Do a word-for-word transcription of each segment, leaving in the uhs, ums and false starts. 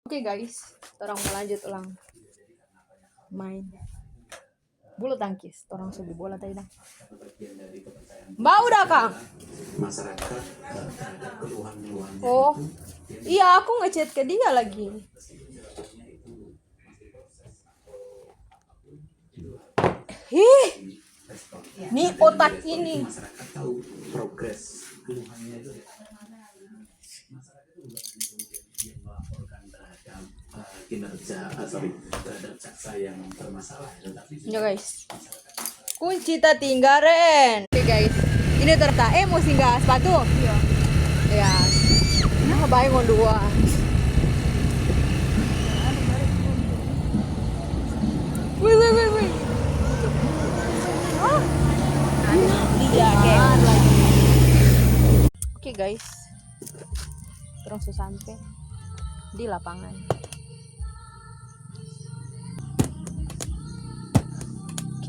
Oke guys, torang mo lanjut ulang main bulu tangkis. Torang so bli bola tadi dang. Bau dah, Kang. Oh, iya, aku ngechat ke dia lagi. Ih, ni otak ini. Ya, guys. Kunci tatinggal, Ren. Oke, guys. Ini ternyata, eh, mo singgah sepatu? Iya. Ya. Nah, bae ngoni dua. Wih, wih, wih, wih. Iya, oke. Oke, guys. Torang so sampe di lapangan.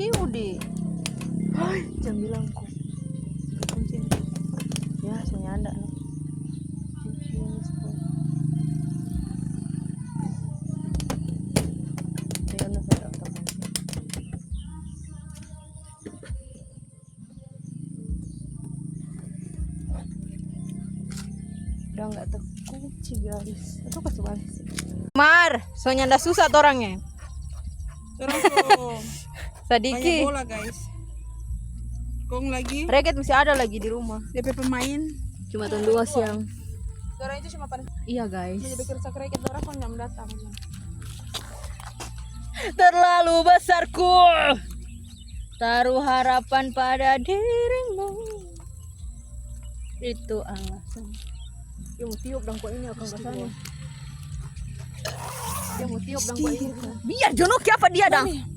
Kiu di. Hai, jam bilang ko. Kunci ni. Ya, so nyanda ni. Kunci ni, sepuluh. Ayo, no, saya daftar kunci. Udah nggak terkunci, guys. Itu kasih balik sih. Mar, so nyanda susah torangnya. Torang so sadiki. Banyak bola, guys. Kong lagi. Reket masih ada lagi di rumah. Depe pemain. Cuma tahun dua siang. Torang itu cuma pada. Iya, guys. Jadi bikin rusak reket, torang kong nyam datang. Terlalu besarku. Taruh harapan pada dirimu. Itu alasan. Dia mo tiup dang ko ini akang kasana. Dia mo tiup dang ko ini. Biar jono kiapa dia dang.